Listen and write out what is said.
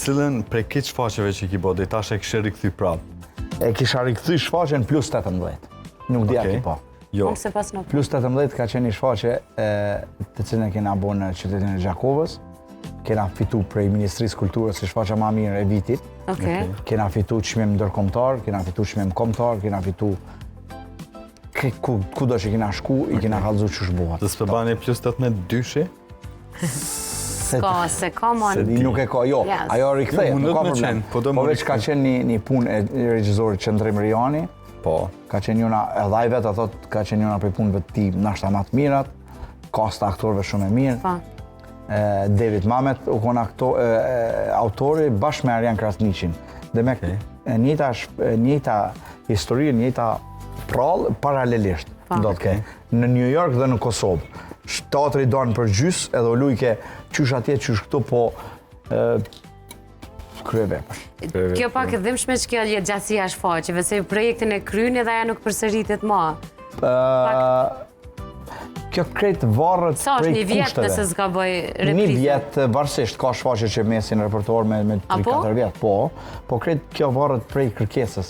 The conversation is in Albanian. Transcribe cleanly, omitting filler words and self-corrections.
Cilën prej krejt shfaqjeve që ki bo, deri tash e kishe rikthy prapë? E kisha rikthy shfaqen plus 18. Nuk di a Okej. ki pa. Jo. Unë se pas nuk. Plus 18 ka qenë një shfaqje e, të cilën e kena bo në qytetin e Gjakovës. Kena fitu prej Ministrisë Kulturës si shfaqja ma mirë e vitit. Okej. Kena fitu çmim ndërkombëtar, kena fitu çmim kombëtar, kena fitu ke, ku, ku do që kena shku, i kena kallzu qysh bohet. Dhe s'pe bani plus 18 dyshi? Se, Ka, se ka mon. Se di nuk e ka, jo, Yes. ajo rikthehet, Jo, nuk mundet ka me problem. qenë, po do po më veç ka rikthy. qenë një, një punë e regjisorit Qëndrim Rijani, Po. ka qenë njëna, edhe ai vetë thot, ka qenë njëna prej punëve të tij nashta më të mirat, kasta aktorëve shumë e mirë. Po. E, David Mamet u kon akto, e, e, autori bashkë me Arjan Krasniqin. Dhe me e njëjta sh- e njëjta histori, e njëjta prallë paralelisht. Po. Do të ke në New York dhe në Kosovë. Teatri don për gjys edhe u lujke qysh atje qysh këtu po e, kryevepër. Kjo pak e dhimbshme që kjo jetë gjatësia e shfaqjeve, se projektin e kryen edhe ajo nuk përsëritet ma. Ë, Kjo krejt varet Sa është prej një vjet kushteve. nëse s'ka bëj Një reprizën? vjet varësisht ka shfaqje që mesin në repertoar me me A po? 3-4 vjet, po, po krejt kjo varet prej kërkesës.